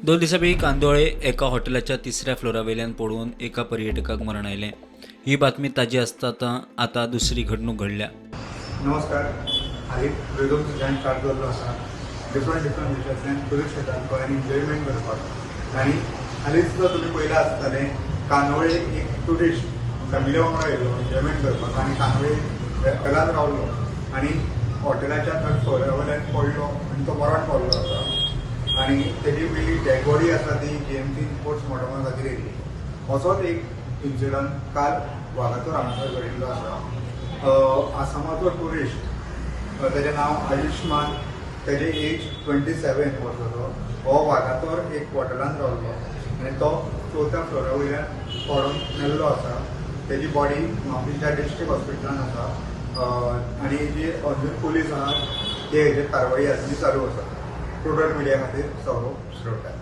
दोन दिसां पयलीं कांदोळे एका हॉटेलाच्या तिसऱ्या फ्लोरा वयल्यान पडून एका पर्यटकाक मरण आयलें. ही बातमी ताजी आसता आतां दुसरी घडणूक घडल्या. नमस्कार. हालींच रिजम सिजन स्टार्ट जाल्लो आसा. डिफरंट डिफरंट देशांतल्यान टुरिस्ट येतात गोंयान एन्जॉयमेंट करपाक. आनी हालींच सुद्दां तुमी पळयलां आसतलें, कांदोळे एक टुरिस्ट फॅमिली वांगडा येयल्लो एन्जॉयमेंट करपाक आनी कांदोळे हॉटेलान रावलो आनी हॉटेलाच्या थर्ड फ्लोरा वयल्यान पडलो आनी तो मरण पावल्लो आसा. आनी तेजी पयली डेड बॉडी आसा ती जीएमसी पोस्टमॉर्टमा खातीर येयल्ली. असोच एक इन्सिडंट काल वागातोर हांगासर घडिल्लो आसा. आसामाचो टुरिस्ट, ताजें नांव आयुष्मान, तेजे एज 27 वर्साचो. हो वागातोर एक हॉटेलान रावल्लो आनी तो चवथ्या फ्लोरा वयल्यान पडून मेल्लो आसा. तेजी बॉडी म्हापशेंच्या डिस्ट्रिक्ट हॉस्पिटलान आसा आनी जी अजून पुलीस आहा ते हेजेर कारवाई अजूनय चालू आसा. टोटल मिडिया खातीर सौरभ शिरोडकार.